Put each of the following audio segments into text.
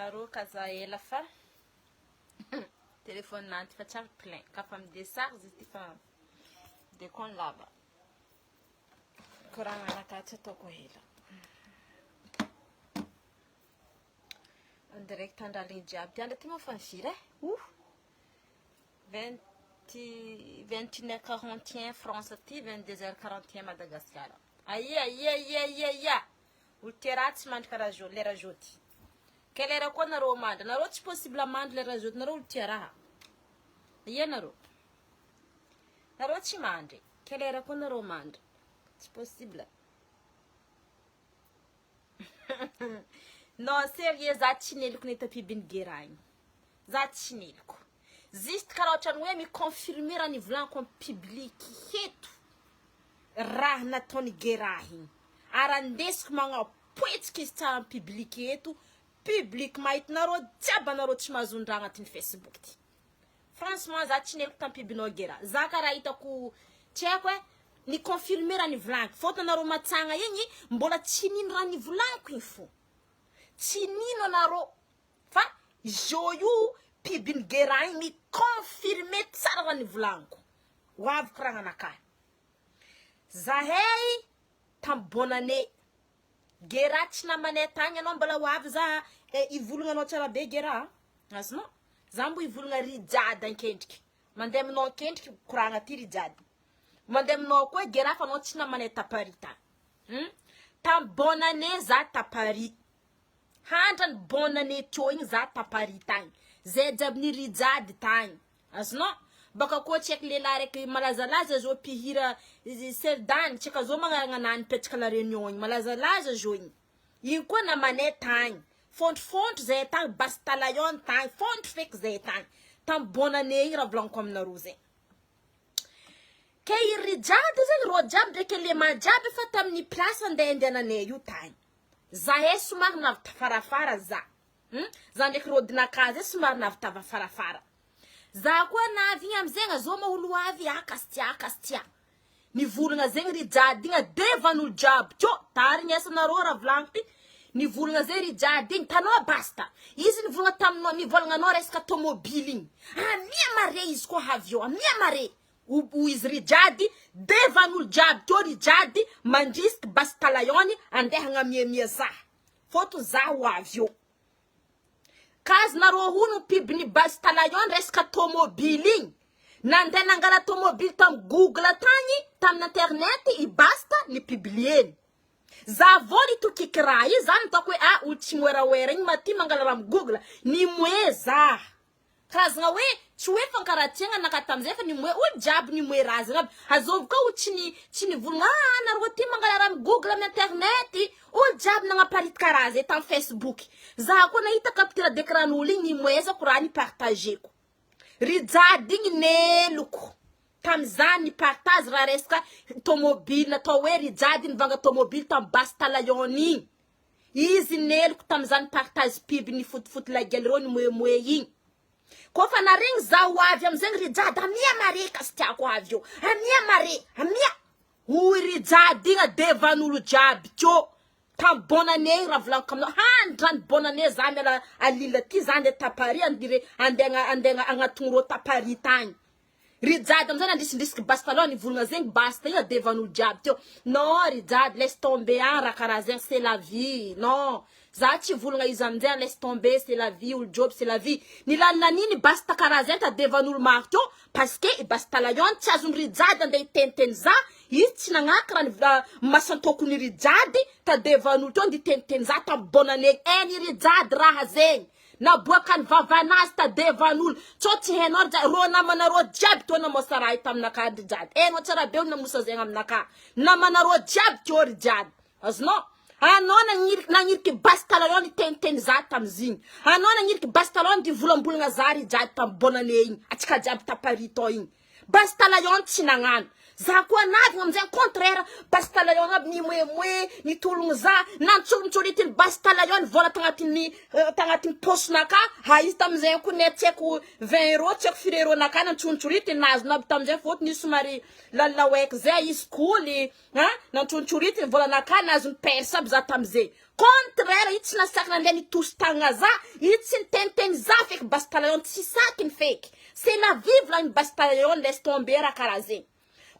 Nareo ka za ela fa téléphone nanty fa tsary plein ka fa midécharge izy ty fa décompte lava. Koragna anakahy tsy ataoko ela. En direct andraligny jiaby ty andro ty moa fa firy e? Ouh! 20 21h41 France aty, 22h41 Madagascar. Aia aia aia aia aia! Olo tia raha tsy mandry karaha zao lera zao ty. Ke lera koa nareo mandry, nareo tsy possible mandry lera zao ty, nareo olo tia raha. Aia nareo? Nareo tsy mandry, ke lera koa nareo mandry. Tsy possible. Non sérieux za tsy neliko nahita pub-n'i Gera igny. Za tsy neliko. Juste karaha ohatran'ny hoe mi-confirmer raha nivolaniko en public heto raha nataon'i Gera igny. Ary andesiko magnapoetsika izy tsara en public eto, public mahita nareo jiaby anareo tsy mahazon-draha agnatin'ny Facebook ty. Franchement za tsy neliko tam pub-nao Gera. Za karaha hitako tsy haiko e, ni-confirmer raha nivolaniko. Fôtony anareo matsagna igny mbola tsy nino raha nivolaniko igny fô. Tsy nino anareo fa zô io pub-n'i Gera igny mi-confirmer tsara raha nivolaniko. Ho avy koragnanakahy. Zahay tam bonne année Gera tsy namanay tagny anao mbola ho avy za eh, hivolagna anao tsara be Gera a, azonao? Za mbo hivolagna Rijade ankendriky, mandeha aminao ankendriky koragna ty Rijade, mandeha aminao koa Gera fa anao tsy namanay ta Paris tagny, hum, tam bonne année za ta Paris, Handrany bonne année teo igny za ta Paris tagny, zay jiaby nirijady tagny, azonao? Baka koa tsy haiko lehilahy raiky malazalaza zao mpihira Serdany, tsy haiko zao magnarana anah nipetraka la Réunion igny, malazalaza zao igny, igny koa namanay tagny, fôntrofôntro zahay tagny, Basta Lion tagny, fôntro feky zahay tagny, tamy bonne année igny raha volagniko aminareo zegny. Ke i Rijady zegny, rô jiaby ndraiky élément jiaby efa tamin'ny place andeha andehananay io tagny. Zahay somary navy tafarafara za. Hum, za ndraiky rodinakahy zay somary navy tavafarafara. Za koa navy igny amizegna zao ma olo avy ah kastia kastia. Nivolagna zegny ry jady igny adevan'olo jiaby teo, tarignesanareo raha volagniko ty, nivolagna zay ry jady igny, tanao basta, izy nivolagna taminao, nivolagna anao resaka tomobily igny, amia mare izy koa avy eo, amia mare. Ho izy ry jady devan'olo jiaby teo ry jady mandrisiky bastalayon andeha hagnamiamia zah fôtony zah ho avy eo kaz nareo hono pub-ny bastalayon resaka tomobily igny nandeha nangala tomobily tam google tagny tamin'ny internet i basta ny publier-ny za vao nitokiky raha io za nataoko hoe ah olo tsy moeraoera igny ma ty mangala raha am google nimoe zah Karazagna hoe tsy hoe fankaratsiagna naka tamizay fa nimoe olo jiaby nimoe raha zegny aby azovy koa olo tsy ni tsy nivolagna ah nareo ty mangala raha amy google amy internet olo jiaby nagnaparitaka raha zay tamy facebook za koa nahita capture d'écran n'olo igny nimoezako raha ni-partageko ry jady igny neloko tamiza ni-partage raha resaka tomobile natao hoe ry jady nivanga tomobile tamy basta lion igny Izy neloko tamizany partage pub ny fotifoty lagialy reo nimoemoe igny. Kofa naregny za ho avy amizegny ry jada amia mare ka sy tiako avy eo. Amia mare, amia. Hoy ry jada igny adevan'olo jiaby teo. Tam bonne année igny raha volaniko aminao. Handrany bonne année za miala a Lille aty za andeha ta Paris andire andeha andeha agnatogno reo ta Paris tagny. Ry jady amizay nandrisindrisiky basta aloha nivolagna zegny basta io adevan'olo jiaby teo non ry jady laisse tomber an raha karaha zegny c'est la vie non za tsy hivolagna izy aminjay laisse tomber c'est la vie olo joby c'est la vie nilalina an'iny basta karaha zegny tadevan'olo maro teo parce que i basta lion tsy azon'i ry jady andeha hiteniteny za izy tsy nagnaka raha nivola masan-tokony ry jady tadevan'olo teo andeha hiteniteny za tamy bonne année hainy ry jady raha zegny Naboakan'ny vavanazy tadevan'olo Tsao tsy hainao ry jady Rô namanareo jiaby teo namosa raha io taminakahy ry jady Hainao tsara be olo namosa zegny aminakahy Namanareo jiaby teo ry jady Azonao? Anao nagniriky nagniriky basy talon niteniteny za tamizigny Anao nagniriky basy talon nivolambolagna za ry jady tamy bonne année igny Atsika jiaby ta Paris tao igny Basta lion tsy nagnano. Za koa navigna amizay contraire Basta Lion aby nimoemoe nitologno za nantsolontsolitin'ny Basta Lion vola tagnatin'ny tagnatin'ny paosinaka ha izy tamizay koa ne tsy haiko 20 euros tsy haiko firy euros naka nantsontsoritiny nahazonao aby tamizay fôtony izy somary lalilao zay izy koly ha nantsontsoritiny vola naka nahazony perse aby za tamizay contraire izy tsy nasaky nandeha nitosy tagnana za izy tsy niteniteny za feky Basta Lion tsy sakiny feky c'est la vie volagny Basta Lion laisse tomber raha karaha zegny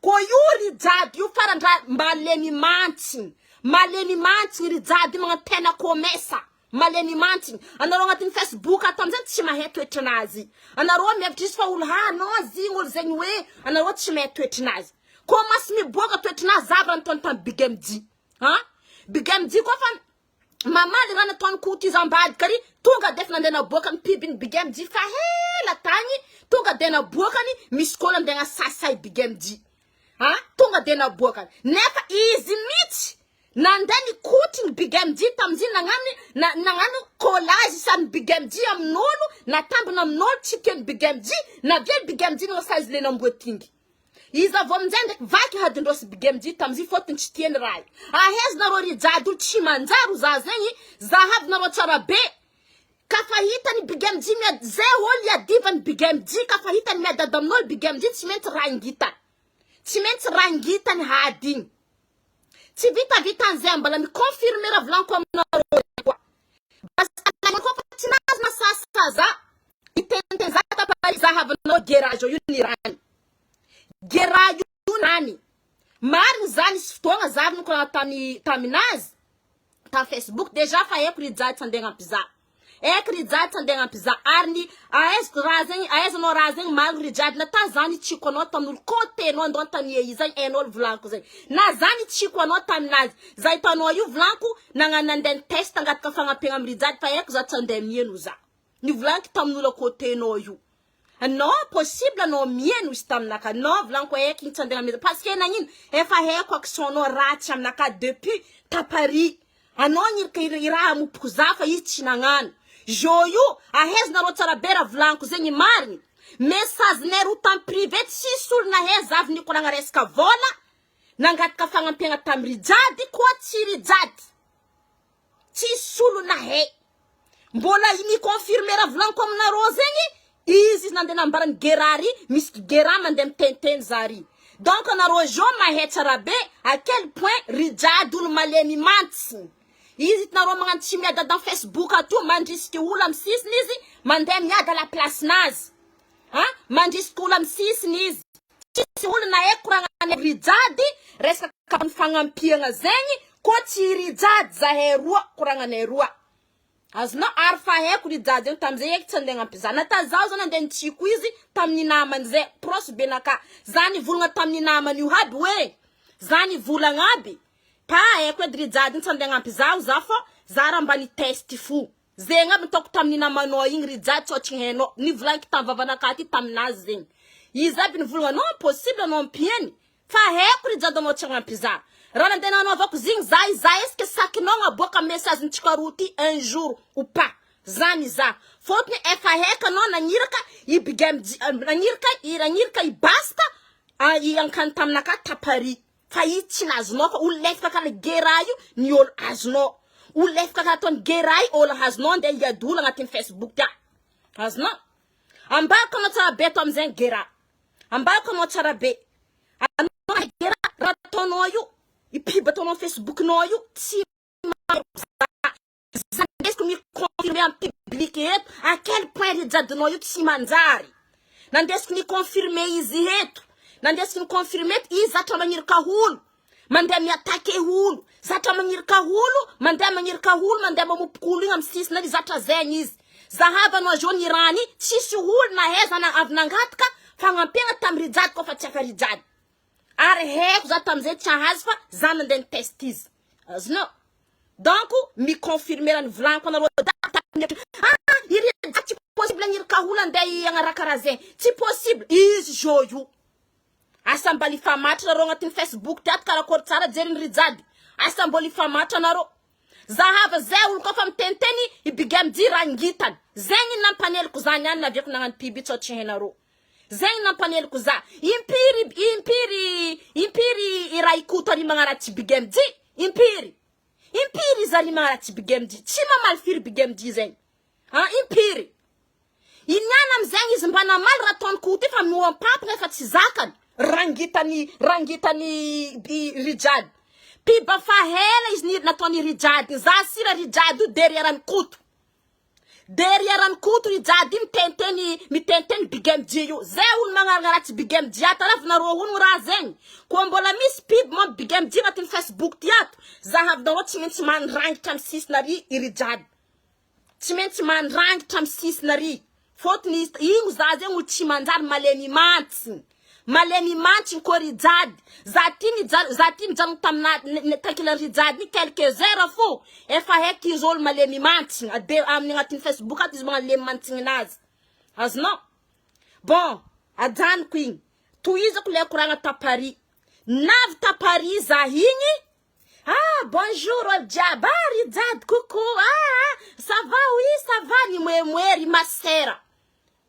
koa io rijady io farandra malemy mantsigny malemy mantsigny rijady io magnano tena komesa malemy mantsigny anareo agnatin'ny Facebook ato amizay tsy mahay toetranazy anareo mihevitra izy fa olo ha non zigny olo zegny hoe anareo tsy mahay toetranazy komasy miboaka toetranazy zavatra nataony tamy Big MJ ha Big MJ koa fa mamaly raha nataony koty izy ambadika ary tonga de efa nandeha naboakany pibiny Big MJ fa hela tagny tonga de naboakany misy koa nandeha nasasay Big MJ ha tonga de naboakany nefa izy mihitsy nandeha nikotry ny Big MJ tamin'izy nagnano na nagnano collage samy Big MJ amin'olo natambina amin'olo tsy tiany Big MJ navia Big MJ nagnasazy le namboa tingy izy avy aminjay ndraiky vaky hadindrosy Big MJ tamin'izy fôtony tsy tiany raha io ahaiza nareo rijady olo tsy manjary za zegny zahavinareo tsara be ka fa hitany Big MJ miady zay olo iadivany Big MJ ka fa hitany miadady amin'olo Big MJ tsy maintsy rangitany tsy maintsy rangitany hady igny tsy vitavitan'izay mbola miconfirme raha volaniko aminareo koa basa koa fa tsy nahazo nasasaza iteniteny za tapa zahavinao gerajo io ny rany gera io rany mariny zany isy fotoagna zavy nikoragna tamy taminazy tamy Facebook déjà fa haiko rijady tsy andeha hagnampy za haiko rijady tsy andeha hagnampy za ary ny ahaizako raha zegny ahaizanao raha zegny mariny rijady na ta zany tsiko anao tamin'olo côté-nao andao tanie izy zany hainao volaniko zegny na zany tsiko anao taminazy za hitanao io volaniko nagnano nandeha ny test angataka fagnampiagna amy rijady fa haiko za tsy andeha mieno za ny volaniko tamin'olo côté-nao io non possible anao mieno izy taminaka non volaniko haiko igny tsy andeha ameza parce que nagnino efa haiko action-nao ratsy aminaka depuis ta Paris anao nirika i raha amompoko za fa izy tsy nagnano jo io ahaizanareo tsara be raha volaniko zegny mariny message-nay ro tamy privé tsisy olo nahay zavy nikoragna resaka vola nangataka fagnampiagna tamy rijady koa tsy rijady tsisy olo nahay mbola miconfirme raha volaniko aminareo zegny izy izy nandeha nambarany gerary misy gera mandeha miteniteny zary donc anareo jo mahay tsara be à quel point rijady olo malemy mantsigny izy hitanareo magnano tsy miadada amy Facebook ato mandrisiky olo amy sisiny izy mandeha miady à la place-nazy ha mandrisiky olo amy sisiny izy tsisy olo na haiko koragnany rijady resaka fagnampiagna zegny koa tsy rijady zahay roa koragnanay roa azonao ary fa haiko rijady io tamizay eky tsy andeha hagnampy za nata zaho zany andeha nitsiko izy tamin'ny namany zay proche be naka za nivolagna tamin'ny namany io aby hoe za nivolagna aby pa haiko edy rijady iny tsy andeha hagnampy zaho za fô za raha mba nitesty fo zegny aby nitaoko tamin'ny namanao igny rijady tsy tsy hainao nivolagniko tamy vavanaka ty taminazy zegny izy aby nivolagna non possible anao ampiany fa haiko rijady anao tsy hagnampy za raha nandeha nanaovako zigny za iza est-ce que sakinao agnaboaka message ntsika roa ty un jour ou pas zany za fôtony efa haiko anao nagniraka i Big MJ nagniraka i nagniraka i Basta i ankany taminaka ta Paris fa izy tsy nazonao fa olo lefaka karaha gera io ny olo azonao olo lefaka karaha ataony gera io olo azonao andeha hiady olo agnatin'ny Facebook ty azonao ambako anao tsara be ato amizay gera ambako anao tsara be anao gera raha ataonao io ipiba ataonao Facebooknao io tsy zandesiko miconfirme amy public eto à quel point rijadinao io tsy manjary nandesiko niconfirme izy eto nandesiko niconfirme eto izy zatra magnirika olo mandeha miatake olo zatra magnirika olo mandeha magnirika olo mandeha mamompoko olo igny amy sisiny ary zatra zegny izy zahavanao zao ny rany tsisy olo nahaiza na avy nangataka fagnampiagna tamy rijady koa fa tsy afa rijady ary haiko za tamizay tsy ahazo fa za nandeha nitest izy azonao donc miconfirme raha nivolaniko anareo ah iry tsy possible agnirika olo andeha agnaraka karaha zegny tsy possible izy zo io asa mba ifamatra nareo agnatin'ny Facebook ty ato karakory tsara jeriny rijady asa mbola ifamatra anareo zahava zay olo koa fa miteniteny i Big MJ rangitany zegny nampaneliko zany ihany naviako nagnano piby tsao tsy hainareo. Zegny nampaneloko za. Impiry impiry impiry i raha ikoto ary magnaratsy Big MJ? Impiry? Impiry izy ary magnaratsy Big MJ? Tsy mamaly firy Big MJ zegny. Ah impiry? I niany amizegny izy mba namaly raha ataony Koto io fa mihoampampagna efa tsy zakany. Rangitany rangitany i Rijade. Piba fa hela izy ni nataony Rijade. Za sira Rijade io derrière an'i Koto. Derrière an'i Koto Rijade io miteniteny miteniteny Big MJ io. Zay olo magnaragnaratsy Big MJ ato alavinareo honogno raha zegny. Koa mbola misy pub momba Big MJ agnatin'ny Facebook ty ato, zahavinareo tsy maintsy mandrangitra amin'ny sisiny ary i Rijade. Tsy maintsy mandrangitra amin'ny sisiny ary. Fôtony izy igny za zegny olo tsy manjary malemy mantsigny. Malemy mantsigny koa Rijade. Za ty nijano za ty nijanogno tamina tankilan'i Rijade igny quelques heures fô efa haiko izy olo malemy mantsigny. Ade amin'ny agnatin'ny Facebook ato izy magnano lemy mantsigninazy. Azonao? Bon, ajanoko igny. Tohizako le koragna ta Paris. Navy ta Paris za igny, Ah bonjour olo jiaby ah Rijade coucou ah ah ça va oui ça va nimoemoe ry masera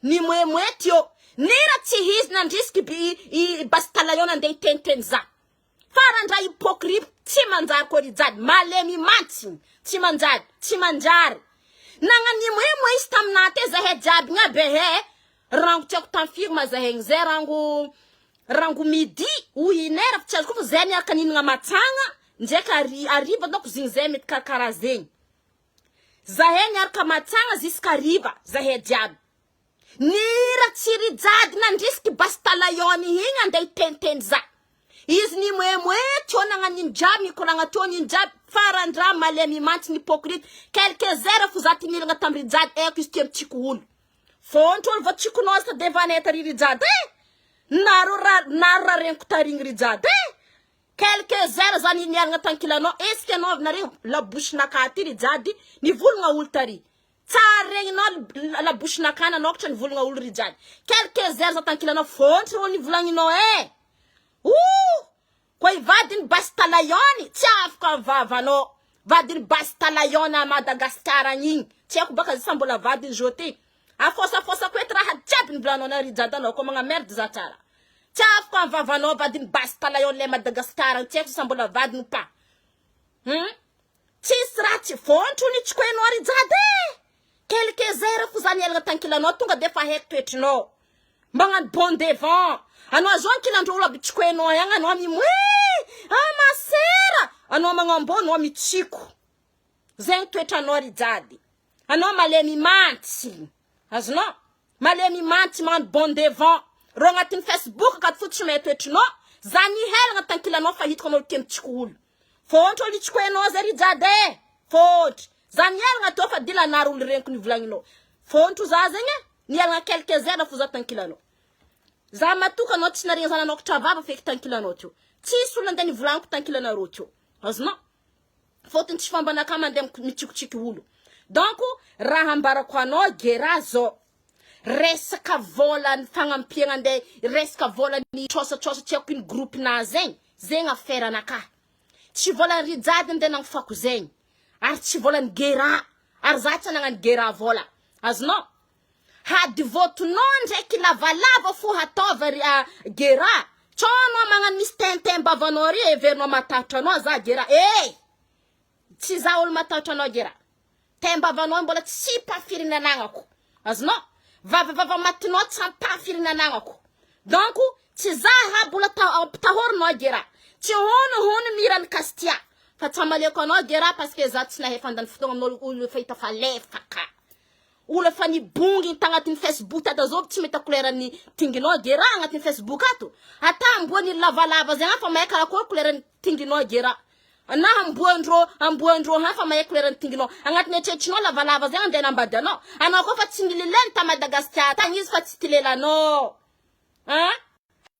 nimoemoe teo nira tsy izy nandrisiky by i Bastalayon nandeha hiteniteny za fa randra hypocrite tsy manjary koa Rijade malemy mantsiny tsy manjary tsy manjary nagnano nimoemoe izy taminah te zahay jiaby gny aby ehe rango tsy haiko tamy firy ma zahay gny zay rango Rango midi ou une heure fa tsy azoko fa zay miaraka nihinagna matsagna ndraiky ari hariva donc zegny zay mety karakaraha zegny zahay niaraka matsagna jusqu'à hariva zahay jiaby nihira tsirijady nandrisiky bastalayon igny andeha hiteniteny za izy nimoemoe teo nagnano ino jiaby nikoragna teo nino jiaby farandraha malemy mantsy ny hypocrite quelques heures fo za ty nilagna tamy rijady haiko izy tia mitsiko olo Vontro olo vao tsikonao aza devanay tary rijady eh! Nareo ra naro raha regniko tarigny rijady eh! Quelques heures za nialagna tankilanao est ce que anao avy nare labouche-nakahy ty rijady nivolagna olo tary tsary regninao labouche-nakahy nanokatra nivolagna olo rijady quelques heures za tankilanao vontro olo nivolagninao eh! Ouh! Koa i vadiny Basta Lion tsy afaka am vavanao. Vadiny Basta Lion à Madagascar agny igny. Tsy haiko baka sa mbola vadiny zo ty. Afosafosako eto raha jiaby nivolanao na Rijade anao koa magnamerde za tsara. Tsy afaka am vavanao vadiny Basta Lion le Madagascar agny tsy haiko sa mbola vadiny ou pas. Hum? Tsisy raha tsy vontro ny tsikoenao Rijade e! Quelques heures fo za nialagna tankilanao tonga de efa haiko toetrinao. Magnano bon devant. Anao zao ankilandreo olo aby tsikoenao agny anao mimoe ah masera anao magnambô anao mitsiko. Zegny toetranao Rijade. Anao malemy mantsy. Azonao? Malemy mantsy magnano bon devant. Reo agnatin'ny Facebook akato fo tsy mahay toetrinao. Za nihelagna tankilanao fa hitako anao tia mitsiko olo. Fôntro olo itsikoenao zay Rijade e! Fôntro. Za nihelagna teo fa dila nary olo reniko nivolagninao. Fôntro za zegny e! Nihelagna quelques heures fo za tankilanao. Za matoky anao tsy naregny za nanokatra vava feky tankilanao teo. Tsisy olo nandeha nivolagniko tankilanareo teo. Azonao? Fôtony tsy fombanakahy mandeha mitsikotsiky olo. Donc raha ambarako anao Gera zao. Resaka vola ny fagnampiagna andeha resaka vola ny trôsatrôsa tsy haiko ino groupe nazy zegny, zegny affaire anakahy. Tsy volan'i Rijade andeha nagnofako zegny, ary tsy volan'i Gera, ary za tsy anagnan'i Gera vola. Azonao? Hady votonao ndraiky lavalava fo hataova ry Gera, tsao anao magnano misy tintin-bavanao ary heverinao matahotra anao za Gera, eh! Tsy za olo matahotra anao Gera. Taim-bavanao mbola tsy mpafirina anagnako. Azonao? Vavavava matinao tsy ampafirina anagnako. Donc tsy za ha mbola ampitahorinao Gera. Tsy hono hono mira ny Castia. Fa tsy amaleko anao Gera parce que za tsy nahay fandany fotoagna amin'olo olo efa hita fa lefaka. Olo efa nibonginy tagnatin'ny Facebook tato zao tsy mety couleur-n'ny tinginao Gera agnatin'ny Facebook ato. Ata amboa ny lavalava zegny fa mahay karakory couleur-n'ny tinginao Gera. Na amboandrô amboandrô hafa mahay couleur ny tinginao agnatin'ny eritreritrinao lavalava zay andeha hanambady anao anao koa fa tsy nilileny ta Madagasikara tagny izy fa tsy ty lelanao an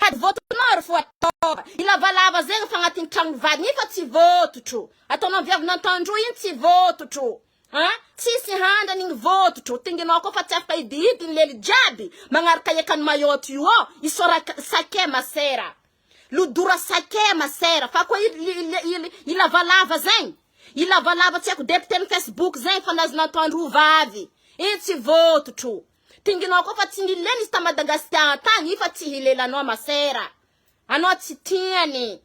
hady votonao ry fo ataova i lavalava zegny fa agnatin'ny tragno vadiny iny fa tsy vototro ataonao viavy nantandroy iny tsy vototro an tsisy handrany igny vototro tinginao koa fa tsy afaka hidihidy ny lely jiaby magnaraka ekan'i Mayotte io ao isora sakay masera Lodora sakay masera fa koa i lavalava zegny i lavalava tsy haiko député ny facebook zegny fa nazonao ataondro vavy iny tsy vototro. Tinginao koa fa tsy nilena izy ta Madagasikara tagny io fa tsy hilelanao masera. Anao tsy tiany.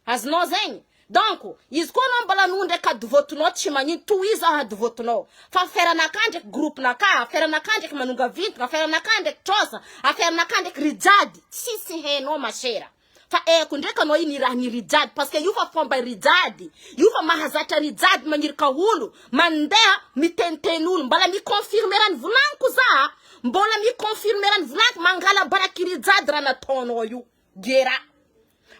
Azonao zegny? Donc, izy koa anao mbola noho ndraiky adivotinao tsy magnino, tohizo aho adivotinao. Fa affaire-nakà ndraiky groupe-nakà, affaire-nakà ndraiky manonga vintagna, affaire-nakà ndraiky trosa, affaire-nakà ndraiky rijady, tsisy hainao ma chère. Fa haiko ndraiky anao io nirahin'i rijady, parce que io fa fomba rijady, io fa mahazatra rijady magnirika olo, mandeha miteniteny olo, mbola mi-confirmer raha nivolagniko za, mbola mi-confirmer raha nivolagniko, mangala baraky rijady raha nataonao io, Gera.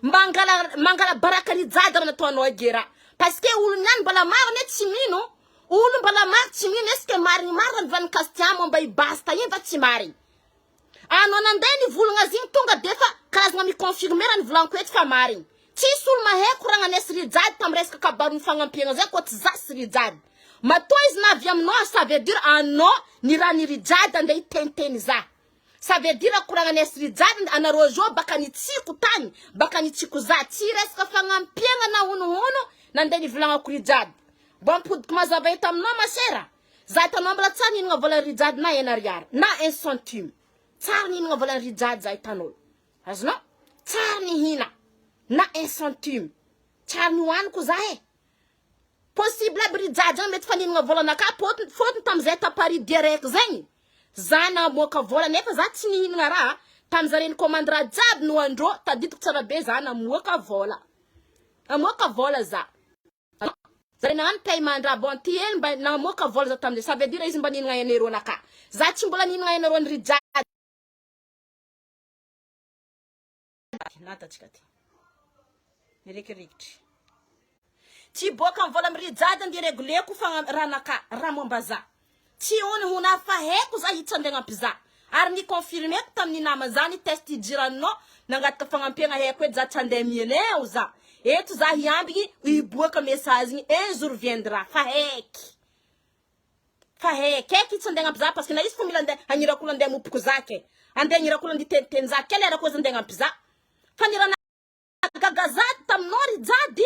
Mangala mangala baraka ny jada raha nataonao Gera. Parce que olo niany mbola maro anie tsy mino. Olo mbola maro tsy mino est ce que marigny marina ny vanin'i Castian momba i Basta igny va tsy marigny. Anao nandeha nivolagna azy igny tonga de fa karazagna mi confirmer raha nivolaniko eto fa marigny. Tsisy olo mahay koragna an'i Sry Jade tam resaka kabaron'ny fagnampiagna zay koa tsy za Sry Jade. Matoa izy navy aminao ça veut dire anao nirahan'i Ry Jade andeha hiteniteny za. Ça veut dire koragnan'i Asri Jade anareo zao baka nitsiko tagny baka nitsiko za tsy resaka fagnampiagna na honohono nandeha nivolagnako ry Jade mbo ampodiko mazava eto aminao ma sera za hitanao mbola tsary nihinagna vola ry Jade na un ariary na un centime tsary nihinagna vola ry Jade za hitanao azonao tsary nihina na un centime tsary nihoaniko za e Possible aby ry jaja mety fa nihinagna volanakahy potiny fotony tamizay ta Paris dia raiky zegny za namoaka vola nefa za tsy nihinagna raha tamizare nicommande raha jiaby nohandrô tadidiko tsara be za namoaka vola namoaka vola za zare nagnano paiement ndraha bon ty hely mba namoaka vola za tamizay ça veut dire izy mba nihinagna un euro nakahy za tsy mbola nihinagna un euro ny ry jaja Natatsika ty. Mirekirikitry. Tsy boaka am vola mirijady ndy regleko fa ranaka raha momba za. Tsy ony hona fa haiko za hitsandegna mpiza. Ary ni confirmeko tamin'ny nama za ny test hijiranao nangataka fagnampiagna haiko edy za tsy andeha mieneo za. Eto za hiambigny hiboaka message igny un jour viendra fa haiky. Fa he kaiky tsy andeha hagnampy za parce que na izy fo mila andeha hagnirako olo andeha hamopoko za ke. Andeha hagnirako olo andeha hiteniteny za ke lera koa izy andeha hagnampy za. Fa ny raha nahagaga za taminao ry Jady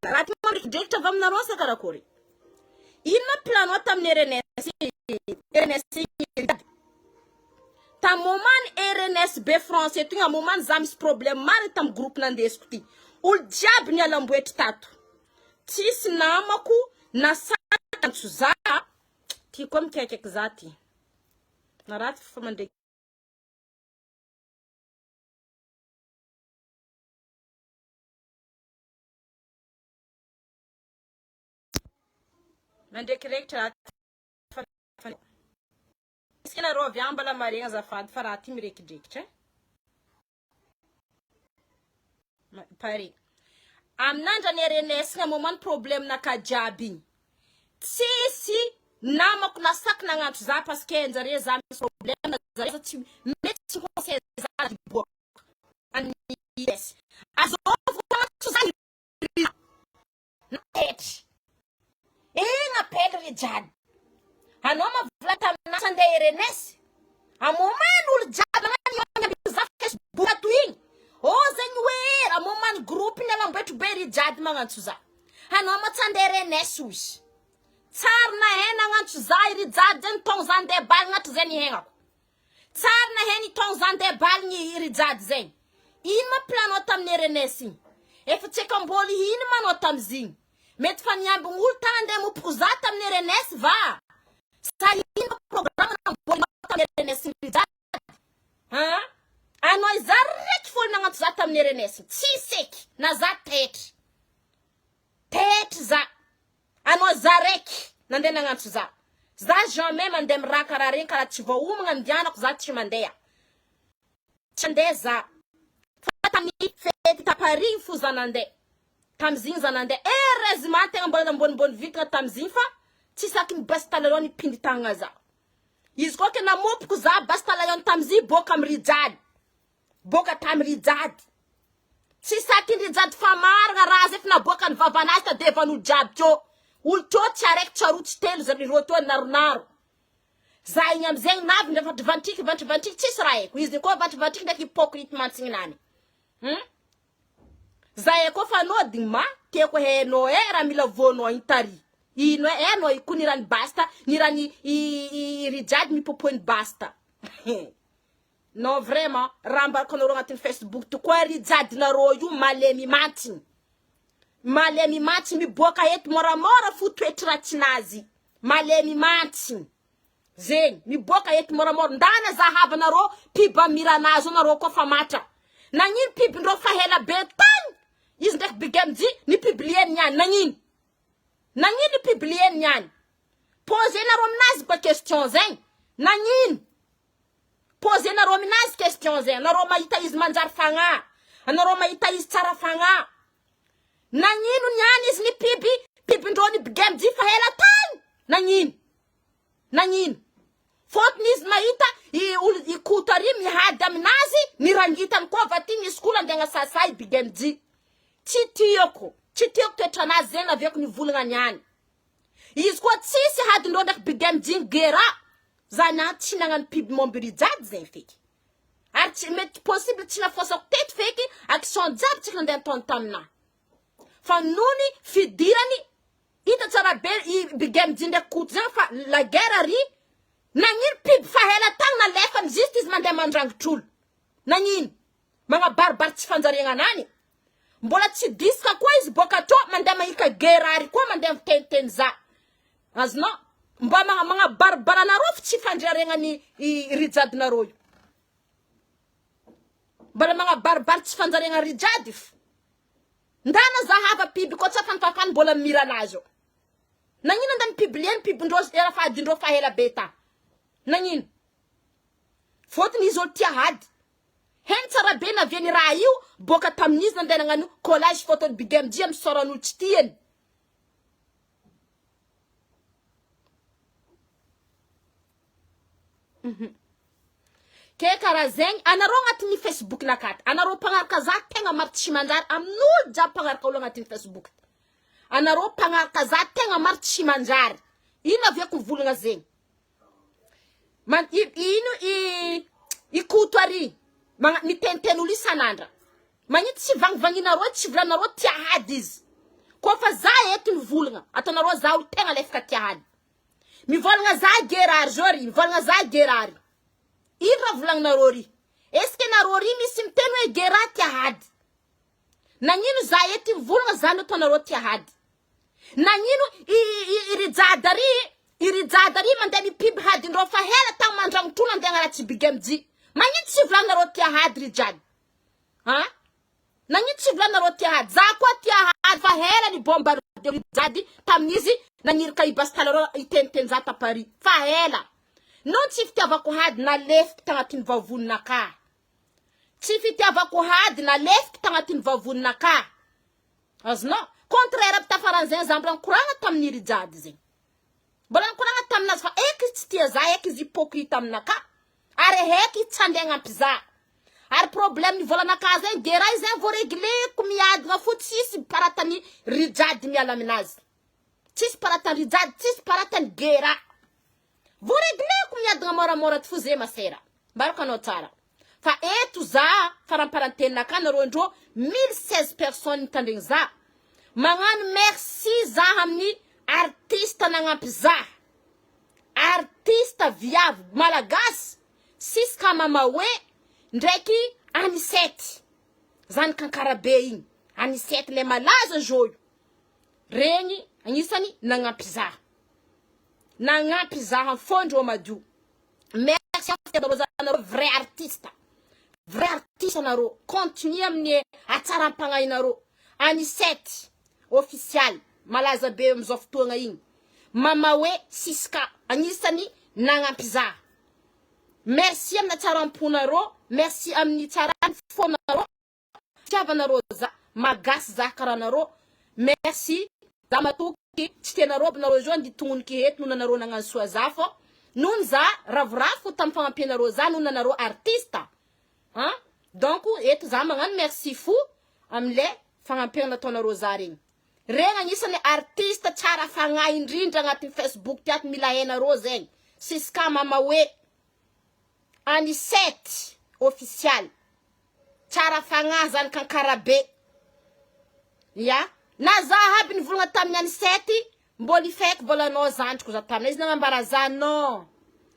Raha ty mandrikidrikitra avy aminareo sa karakory? Inona plan-nao tamin'ny RNS RNS igny? Tam moment ny RNSB français ty am moment za misy problème marigny tam groupe nandesiko ty. Olo jiaby nialamboetry tato. Tsisy namako na sahy niantso za, ty koa mikaikaiky za ty. Na ratsy fa mandre. Mandrekirekitra raha ty. Isika nareo avy any mbala maregny azafady fa raha ty mirekidrekitra eh. Pare. Aminandra ny RNS ny moment problème naka jiaby igny. Tsisy namako nasaky nagnantso za parce que njare za misy problème zare tsy mety tsy conseil za hiboaka amin'ny IS. Azovy antso za Napetry. Eh napetry ry jiaby. Anao ma vola taminah tsy andeha RNS. Amomany olo jiaby nagnano za Facebook ato igny. Oh zegny hoe amomany groupe ny alamboetry be ry jiaby magnantso za. Anao ma tsy andeha RNS ozy. Tsary nahay nagnantso za i ry jiaby zegny togno za andeha baligna hatrizay nihegnako. Tsary nahay ny togno za andeha baligny i ry jiaby zegny. Ino ma plan-nao tamin'ny RNS igny? Efa tsy eka mbôly ino ma anao tamizigny? Mety fa niambigny olo tagny andeha mopoko za tamin'ny RNS va? Sa ino ma programme namboarinao tamin'ny RNS igny ry jiaby? Aa? Anao iza raiky fô nagnantso za tamin'ny RNS igny? Tsisy eky! Na za taitry. Taitry za. Anao za raiky nandeha nagnantso za. Za jamais mandeha miraha karaha regny karaha tsy voaomagna andianako za tsy mandeha. Tsy andeha za. Fa tamin'ny fety ta Paris igny fo za nandeha. Tamizigny za nandeha. Heureusement tegna mbola nambonimbony vintagna tamizigny fa tsy saky ny basta lalao nipindy tagnana za. Izy koa ke namopoko za basta lalao tamizigny boaka amy Rijady. Boaka tamy Rijady. Tsy saky ny Rijady fa marigna raha zay fa naboaka ny vavanazy tadevan'olo jiaby teo. Olo teo tsy araiky tsy aroa tsy telo zany ireo teo naronaro. Za igny amizegny navy ndra vantrivantriky vantrivantriky tsisy raha haiko izy koa vantrivantriky ndraiky hypocrite mantsigninany. Hum? Za haiko fa nodigny ma. Tiako hainao e raha mila voanao igny tary. Ino e hainao io koa nirany Basta, nirany i i Rijade mipopoiny Basta. Non vraiment, raha ambarako anareo agnatin'ny Facebook tokoa Rijadinareo io malemy mantsiny. Malemy mantsiny miboaka eto moramora fo toetry ratsinazy. Malemy mantsiny. Zegny, miboaka eto moramora. Ndana zahavanareo pub am miranazy io nareo koa fa matra. Nagnino pub ndreo fa ela be tagny? Izy ndraiky Big MJ ni publier niany nagnino? Nagnino ni publier niany? Poser nareo aminazy ba question zegny. Nagnino? Poser nareo aminazy question zegny. Nareo mahita izy manjary fagnahy. Anareo mahita izy tsara fagnahy. Nagnino niany izy ni pub pub ndreo ni Big MJ fa ela tagny? Nagnino? Nagnino? Fôtony izy mahita i olo i Koto ary mihady aminazy nirangitany koa va ty misy koa andeha agnasasa i Big MJ. Tsy tiako, tsy tiako toetranazy zegny naviako nivolagna niany. Izy koa tsisy hadindreo ndraiky Big MJ ny Gera, za niany tsy nagnano pub momba Rijade zegny feky. Ary tsy mety possible tsy nafôsako teto feky action jiaby tsika nandeha nataony taminahy. Fa nony fidirany Hita tsara be i Big MJ ndraiky Koto zany fa la guerre ry nagnino pub fa ela tagny nalefany juste izy mandeha mandrangitr'olo nagnino magnabaribary tsy fanjariagna anany mbola tsy disque koa izy boaka tô mandeha mahika guerre ary koa mandeha miteniteny za azonao mba magnabaribary anareo fa tsy fandriaregnany i rijadinareo io mbola magnabaribary tsy fanjariagna rijady fo Ndana zahava pub koa tsa fanfafany mbola mira anazy eo. Nagnino anda ni-publier ny pub-ndreo era fa adindreo fa ela be ta. Nagnino? Fôtony izy olo tia ady. Heno tsara be naviany raha io boaka tamin'izy nandeha nagnano collage photo-n'i Big MJ amin'ny soran'olo tsy tiany. Ke karaha zegny anareo agnatin'ny Facebook nakaty anareo mpagnaraka za tegna maro tsy manjary amin'olo jiaby mpagnaraka olo agnatin'ny Facebook anareo mpagnaraka za tegna maro tsy manjary ino aviako mivolagna zegny man ino i i Koto ary magna miteniteny olo isan'andra magnino tsy vangivagninareo tsy volanareo tia ady izy koa fa za eto mivolagna ataonareo za olo tegna lefaka tia ady Mivolagna za Gerard zao ry, mivolagna za Gerard. Ino raha volagninareo ry? Est-ce que nareo ry misy miteny hoe Gerard tia ady? Nagnino za eto mivolagna za no ataonareo tia ady? Nagnino i i i Rijada ry, i Rijada ry mandeha mipib hadindreo fa hela tagny mandragnotrona andeha agnaratsy Big MJ. Magnino tsy volagninareo tia ady Rijada? Ha? Nagnino tsy volanareo tia ady? Za koa tia ady fa hela ny bombarde jady tamin'izy nagniraka i Bastalaro hiteniteny za ta Paris fa hela. Non tsy fitiavako hady nalefiko tagnatin'ny vavoninakahy. Tsy fitiavako hady nalefiko tagnatin'ny vavoninakahy. Azonao? Contraire aby tafaran'izay za mbola nikoragna tamin'i Rijady zegny. Mbola nikoragna taminazy fa eky izy tsy tia za, eky izy hypocrite aminakahy. Ary eky izy tsy handeha hagnampy za. Ary problème ny volanakahy zegny de raha izay vao regleko miadagna fo tsisy paratany Rijady miala aminazy. Tsisy paratany Rijady, tsisy paratany Gera. Vao regleko miadagna moramora ty fo ze masera. Mbarako anao tsara. Fa eto za faramparantena-nakahy nareo indreo 1016 personnes mitandregny za. Magnano merci za amin'ny artiste nagnampy za. Artiste viavy malagasy Siska Mamaoe ndraiky Anicette zany kankarabe igny Anicette le malaza zô io regny agnisany nagnampy za nagnampy za am fondro madio merci anareo vrai artiste vrai artiste anareo continue amin'ny hatsaram-pagnahinareo Anicette official malaza be amizao fotoagna igny Mamaoe Siska agnisany nagnampy za merci aminy hatsaram-ponareo merci amin'ny tsarany fonareo fitiavanareo za magasy za karanareo merci za matoky tsy tianareo aby nareo zao nditononiky eto noho nanareo nagnano soa za fô noho za ravoravo tamy fagnampianareo za noho nanareo artiste an donc eto za magnano merci fo amle fagnampiana nataonareo za regny regny agnisany artiste tsara fagnahy indrindra agnatin'ny facebook ty ato mila hainareo zegny Siska Mamaoe Anicette official tsara fagnahy zany kankarabe ya. Na za aby nivolagna tamin'ny Anisety mbôla ifaiky mbôla anao zandriko za taminay izy nagnambara za non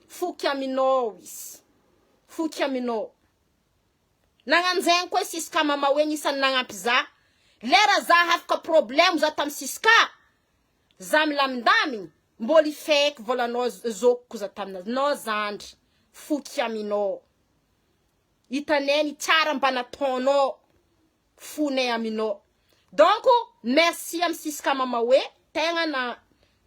foky aminao izy foky aminao. Nagnano zegny koa i Siska mama hoe agnisan'ny nagnampy za lera za hafaka problème za tamy Siska za milamindamigny mbôla ifaiky vôlanao zokiko za taminazy non zandry foky aminao hitanay ny tsara mba nataonao fonay aminao donc merci amy Siska mama hoe tegna na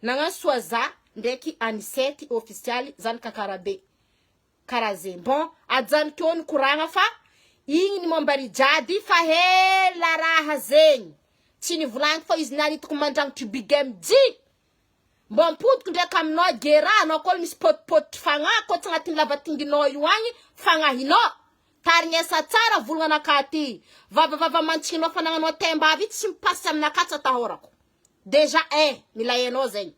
nagnano soa za ndraiky Anisety ofisialy zanak'Ankarabe karaha zegny bon ajanoko eo ny koragna fa igny ny momba ry Jady fa hela raha zegny tsy nivolagniko fa izy niany hitako mandrangitry big MJ mbô ampodiko ndraiky aminao Gera anao koa misy potipotitry fagnahy koa tsy agnatin'ny lavatinginao io agny fagnahinao tarignesa tsara volognanakahy ty vavavava mantsinao fanagnanao taimbavy io tsy mipasy aminakahy tsy atahorako dejà un mila hainao zegny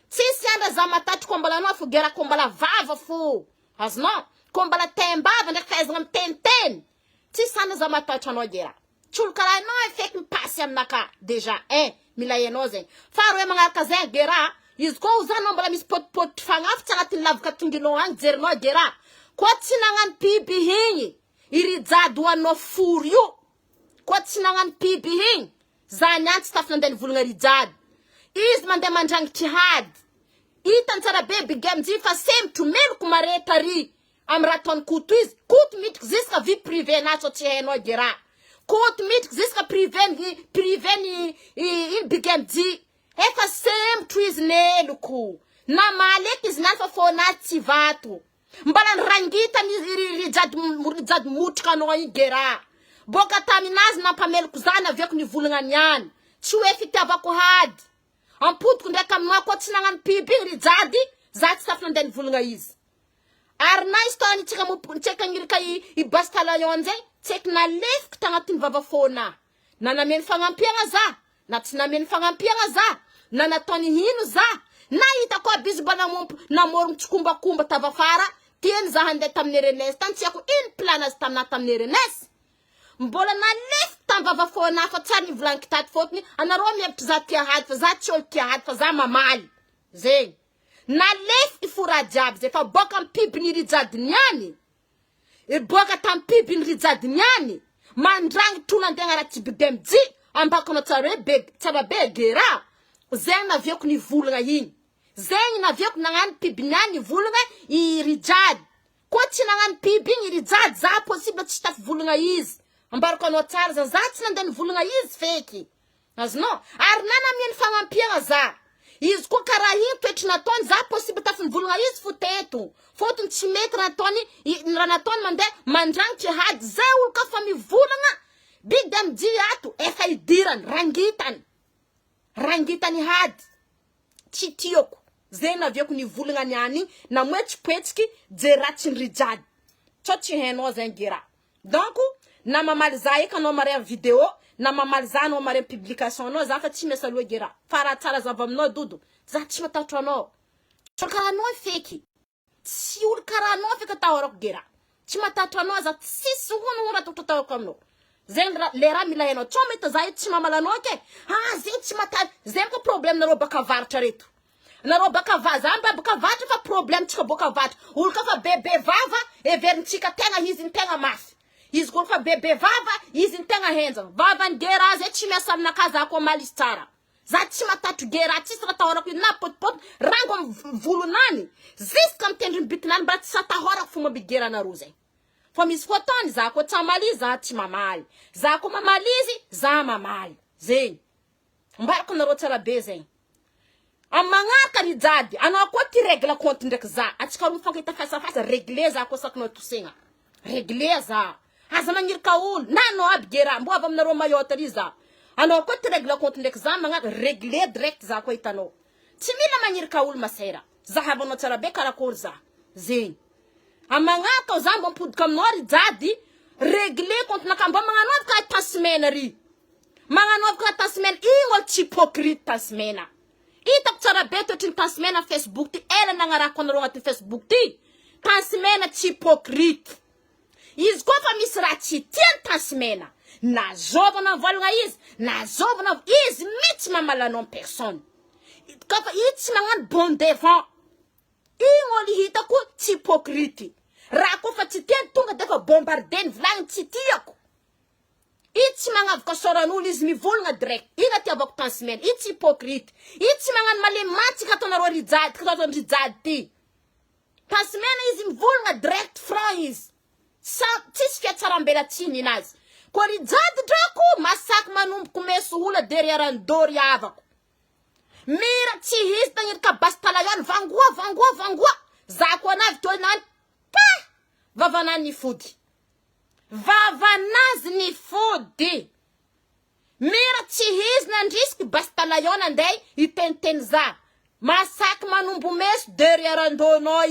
Tsisy andra za matatry ko mbola anao fo gera ko mbola vava fo azonao ko mbola taimbava ndraiky fahaizagna miteniteny tsisy andra za matahotra anao gera tsy olo karaha anao feky mipasy aminaka dejà un mila hainao zegny faharoe magnaraka zegny gera izy koa oza anao mbola misy potipotitry fagnafo tsy agnatin'ny lavaka tonginao agny jerinao gera koa tsy nagnano piby igny i rijady ho anao fory io koa tsy nagnano piby igny Za niany tsy tafy nandeha nivolagna rijady izy mandeha mandrangitry hady hitany tsara be big MJ fa sempotro meloko mare tary amy raha ataony koto izy koto midriky ziska vie privé nazy sao tsy hainao gera koto midriky ziska privé ny privé ny ino big MJ efa sempotro izy meloko namaly eky izy niany fa fônazy tsy vato Mbala nirangitany ry rijady rijady motrika anao igny Gera. Boka taminazy nampameloko za naviako nivolagna niany. Tsy hoe fitiavako hady. Ampodiko ndraiky aminao koa tsy nagnano pub igny rijady za tsy tafy nandeha nivolagna izy. Ary na histoire nitsika mo nitseka nirika i i Basta Lion zegny tseky nalefiko tagnatin'ny vava fôna. Na nameno fagnampiagna za na tsy nameno fagnampiagna za, na nataony hino za, na hitako aby izy mba namompo namorogno tsikombakomba tavafara tiany za handeha tamin'ny RNS tany tsy haiko ino plan azy taminah tamin'ny RNS mbola nalefiko tam vava fôna fa tsary nivolagniko tato fôtony anareo mihevitry za tia hady fa za tsy olo tia hady fa za mamaly zegny nalefiko fo raha jiaby zay fa boka am pub ny rijady niany Niboaka tamin'ny pub-n'ny Rijady niany, mandrangitra olo andeha agnaratsy Big MJ, ambakona tsara hoe be tsara be Gera, zegny naviako nivolagna igny, zegny naviako nagnano pub niany nivolagna i Rijady, koa tsy nagnano pub igny i Rijady za possible tsy tafivolagna izy, ambarako anao tsara zany, za tsy nandeha nivolagna izy feky. Azonao? Ary na namia ny fagnampiagna za. Izy koa karaha igny toetry nataony za possible tafinivolagna izy fo teto. Fôtony tsy mety raha nataony, raha nataony mandeha mandrangitry hady zay olo ka fa mivolagna Big MJ ato efa idirany, rangitany. Rangitany hady. Tsy tiako. Zegny naviako nivolagna niany igny namoetsipoetsiky jery ratsy ny rijady. Tsao tsy hainao zegny gera. Donc na mamaly za eky anao mare am video na mamaly za anao mare am publication anao za fa tsy miasa loha gera fa raha tsara zava aminao dodo za tsy matahotra anao tsy olo karaha anao feky tsy olo karaha anao feky atahorako gera tsy matahotra anao za tsisy hono hono atahotra atahorako aminao zegny raha le raha mila hainao tsao mety za io tsy mamaly anao ke ah zegny tsy matahotra zegny koa problème nareo baka avaratra reto Nareo baka va za mba baka avaratra fa problème tsika boka avaratra olo ka fa be be vava heverintsika tegna izy ny tegna mafy izy koa fa be be vava izy ny tegna henjagna vavany gera zay tsy miasa aminakahy za koa malisy tsara za tsy matatro gera tsisy raha atahorako na potipoty rango am volonany jusque am tendrony bitinany mba tsy atahorako fomba migera anareo zay fa misy fotoany za koa tsy hamaly izy za tsy mamaly za koa mamaly izy za mamaly zegny Ambarako anareo tsara be zegny. Am magnaraka ry jady, anao koa ty regle compte ndraiky za. Atsika roa mifankahita face à face, regle za koa sakinao tosegna. Regle za. Aza magnirika olo, na anao aby gera, mbô avy aminareo Mayotte ary za. Anao koa ty regle compte ndraiky za magnaraka, regle direct za koa hitanao. Tsy mila magnirika olo masera. Zahavanao tsara be karakory za. Zegny. Am magnaraka za mbô mipodika aminao ry jady, regle compte naka mbô magnano aby karaha tasy mena ry. Magnanaovy karaha tasy mena igny olo tsy hypocrite tasy mena. Hitako tsara be toetry ny tasy mena facebook ty ela nagnarahako anareo agnatin'ny facebook ty. Tasy mena tsy hypocrite. Izy koa fa misy raha tsy tiany tasy mena. Na zôva navôlagna izy na zôva na izy mitsy mamaly anao en personne. Kafa izy tsy magnano bon devant. Igny olo hitako tsy hypocrite. Raha koa fa tsy tiany tonga de fa bombarder-ny volagniny tsy tiako. Izy tsy magnavoka sôran'olo izy mivolagna direct. Igny atiavako tansimena. Izy tsy hypocrite. Izy tsy magnano malemy mantsy kataonareo rijady kataon'ny rijady ty. Tansimena izy mivolagna direct franc izy. Sa tsisy fiatsarambelatsihy ninazy. Koa rijady drako masaky manomboko meso ola derrière ny dos ry havako. Mira tsy izy tagnirika basy talayone vangoa vangoa vangoa. Za koa navy teo nany pa vavanany nifody. Vavanazy nifody. Mira tsy izy nandrisiky basy talayone andeha hiteniteny za. Masaky manombo meso derrière an-dohanao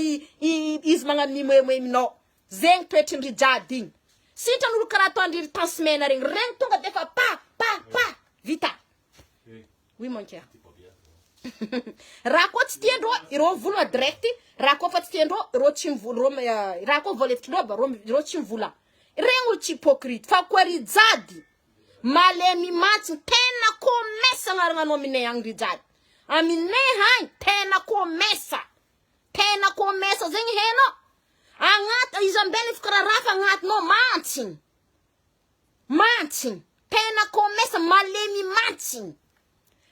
izy magnano mimoemoeminao. Zegny toetry ndry jady igny. Sitrany olo karaha ataondry ry tansimena regny. Regny tonga defa pa pa pa vita. Oui mon cœur. Raha koa tsy tiandreo ireo mivolagna direct, raha koa fa tsy tiandreo ireo tsy mivola ireo raha koa voalefitry ba ireo tsy mivola. Regny olo tsy hypocrite fa koa ry jady malemy mantsy tena komesa agnaragnanao aminay agny ry jady. Aminay agny tena komesa. Tena komesa zegny henao. Agnaty izy ambela fikaraha raha fa agnatinao mantsigny. Mantsigny. Tena komesa malemy mantsigny.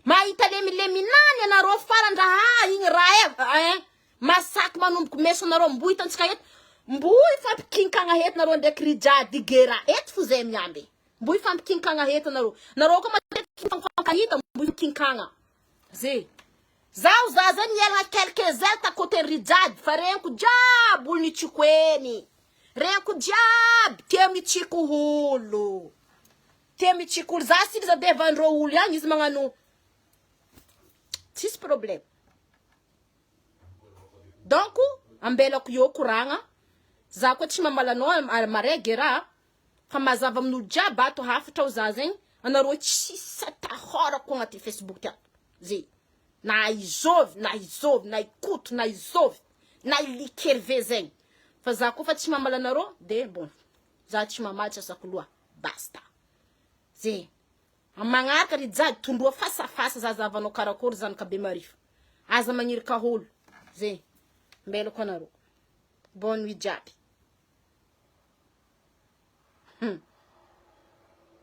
Mahita lemileminany anareo farany raha igny raha e eh, masaky manomboky meso anareo mbo hitantsika eto mbo ifampikinkagna eto nareo ndraiky rijady gera eto fo zay miamby mbo ifampikinkagna eto nareo nareo koa matetiky mifankahita mbo ikinkagna ze zaho za zay nielagna quelques heures ta côté rijady fa regniko jiaby olo nitsiko eny regniko jiaby tia mitsiko olo Tia mitsikoly za sy izy andevandreo olo ihany izy magnano tsisy problème donc ambelako eo koragna za koa tsy mamaly anao maregy raha fa mazava amin'olo jiaby ato hafatra ho za zegny anareo tsisy atahorako agnaty facebook ty ato ze na izôvy na izôvy na ikoto na izôvy na ilikerve zegny fa za koa fa tsy mamaly anareo de bon za tsy mamaly tsy asako loha Basta. Ze. Am magnaraka ry jady tondroa fasafasa zazavanao karakory zanaka be marifa. Aza magniry kaholo. Ze. Mbelako anareo. Bonne nuit jiaby.